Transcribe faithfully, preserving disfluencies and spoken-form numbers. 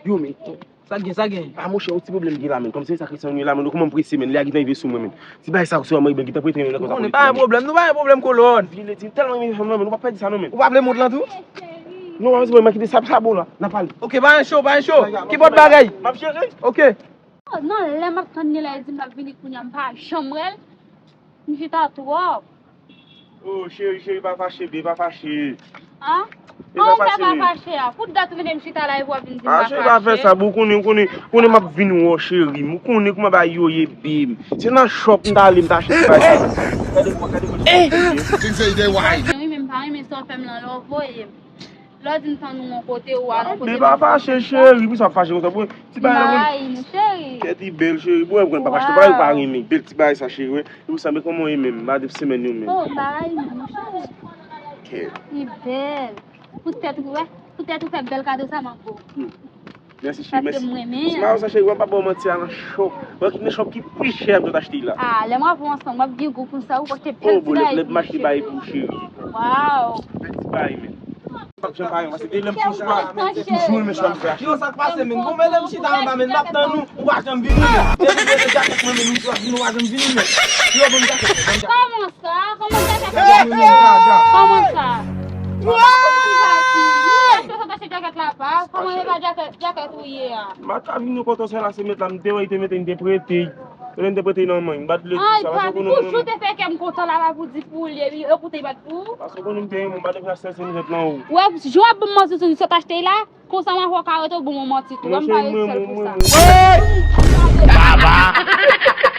Yo, men. Sa gen, sa gen? Ah, monchè, yon ti pwoblèm gen la, men. Kòm se sa Christian ye la, men. Kòman m prese, men. Lè a gentan rive sou mwen, men. Ti bagay sa, ou se mwen, gentan prete, men. Ou konnen, pa gen pwoblèm, nou pa gen pwoblèm, kolòn. Vin, li di, tèlman renmen fanm nan, men. Nou pa pèdi sa, non, men. Ou pa vle mont lan tou? Non, mwen, mwen, kite sa, sa bon, la. N a pale. Ok, pa gen cho, pa gen cho. Ki bòt bagay? M ap jere. Ok. Oh, non, lè m ap tann li la, li di m l ap vini kounye a, m pa janm wè l. M chita twòp. Oh, cheri, cheri, pa fache, bebe, pa fache. Ah? Bebe, pa fache, pa fache a. Pou dat ou mete m chita la, epi w ap vin di m pa fache. Ah, cheri, pa fè sa, boo, ou konnen, ou konnen, ou konnen m ap vin wè w, cheri. Ou konnen kòman bagay yo ye, bebe. Se nan shop m t ale, m t achte ti bagay. Gade, gade, gade. Things say they why. Cheri, men m pa renmen sa w fè m lan, lè w voye m. Lè w di m tann ou yon kote, ou al yon kote. Bebe, pa fache, cheri, pou sa w fache konsa, boo. Ti bagay la, boo. Ay, cheri. Kèt li bèl, cheri. Boo, mwen pa achte bagay ou pa renmen. Bèl ti bagay sa, cheri, wi. Ou sanble kòman w ye menm? Ba de semèn yo menm. Oh, bay, monchè. Kèt. Li bèl. Poutèt ou, wè. Poutèt ou fè bèl kado sa, mango. Hmm. Mèsi, cheri, mèsi. Paske m renmen. Ti bagay sa, cheri, mwen pa ba w manti a nan shop. Mwen ki nan shop ki pi chè m t achte la. Ah, lè m avè w ansanm, w ap gen gou konsa, ou achte bèl ti bagay. Oh, boo, lè m achte bagay pou cheri. Wow. Bèl ti bagay, men. M p ap janm pare, paske de lè m sou chwa, se toujou menm chan m fè achte. Yo, sa k pase, men? Bon, men lè m chita anba, men, m ap tann ou, ou pa janm vini, men. Depi m mete jakèt mwen, men, ou pa vini, ou pa janm vini, men. Yo, ban m jakèt mwen, ban m jakèt. Kòman sa? Kòman jakèt la? Kòman sa? Kòman sa? Kòman sa? Kòman jakèt la pa? Kòman e pa jakèt, jakèt ou ye a? M pa t ka vini kontan, se la se mèt la, m te wè, li te mete, m te prete. Yo te prete nan men, m bat le di sa, paske ou konnen. Toujou te fè kè m kontan la, pa pou di pou li, epi yo koute bat pou. Paske ou konnen m te renmen w, m bat le di sa, se mizèt lan ou. Wè, jou ap ban m manti sou sot achte la, konsa m ap wè w ka rete w ban m manti tou, wè m pa rete sèl pou sa. Baba!